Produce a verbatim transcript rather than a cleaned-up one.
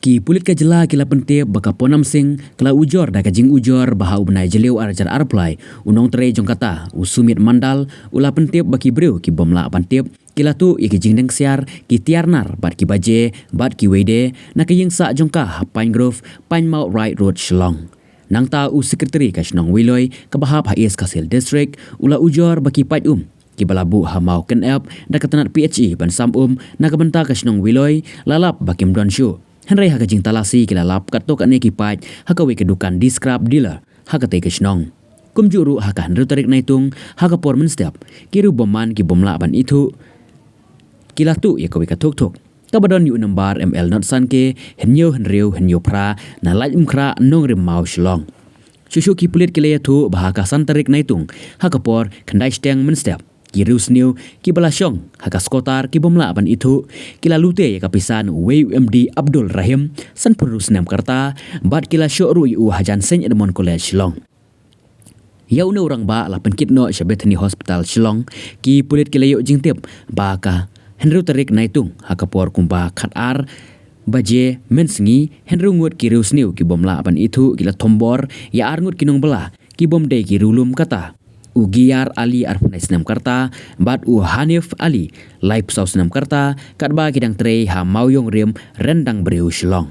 Ki pulit ka jylla ki la pyntip ba ka Poonam Singh ka la ujor da ka jingujor ba ha u bnai Jylliew arhajar arphew lai, u nongtrei jong kata, u Sumit Mandal, u la pyntip ba ki briew ki bym lah ban tip ki la tuh ïa ki jingdeng ksiar, ki tiar nar bad ki baje bad kiwei de na ka ïing sah jong ka ha Pine Grove, Pine Mount Wright Road, Shillong. Nangta u Secretary ka shnong Weiloi kaba hap ha East Khasi Hills District u la ujor ba ki paid um kiba la buh ha Mawkyneb da ka tnat PHE ban sam um na ka bynta ka shnong Weiloi la lap ba kim don shuh. Hynrei ha ka jingtalasi ki la lap katto katne ki paid ha kawei ka dukan D-scrap dealer ha katei ka shnong. Kumjuh ruh ha ka hynriew tarik Naitung ha ka por mynstep, ki riewbymman ki bym lah ban ithuh ki la tuh ïa kawei ka thuk thuk kaba don ïa u nombar M L not san K hynñiew hynriew hynñiew phra na Laitumkhrah, Nongrim Maw, Shillong. Shuh shuh ki pulit ki la ïathuh ba ha ka san tarik Naitung ha ka por khyndai shiteng mynstep, ki riewsniew kiba la shong ha ka skotar ki bym lah ban ithuh ki la lute ïa ka pisa na uwei u M D Abdul Rahim, sanphew hynriew snem ka rta, bad ki la shoh ruh ïa u hajan Saint Edmund College, Shillong. Ïa une u rangbah la pynkit noh sha Bethany Hospital, Shillong. Ki pulit ki la ïoh jingtip ba ka hynriew tarik Naitung ha ka por kumba khatar baje mynsngi, hynriew ngut ki riewsniew ki bym lah ban ithuh ki la thombor ïa ar ngut ki nongbylla ki bym dei ki riewlum, kata u Giyar Ali, arphew khyndai snem ka rta, bad u Hanif Ali, laiphew saw snem ka rta, katba ki dang trei ha Mawiong Rim, Rendangbriew, Shillong.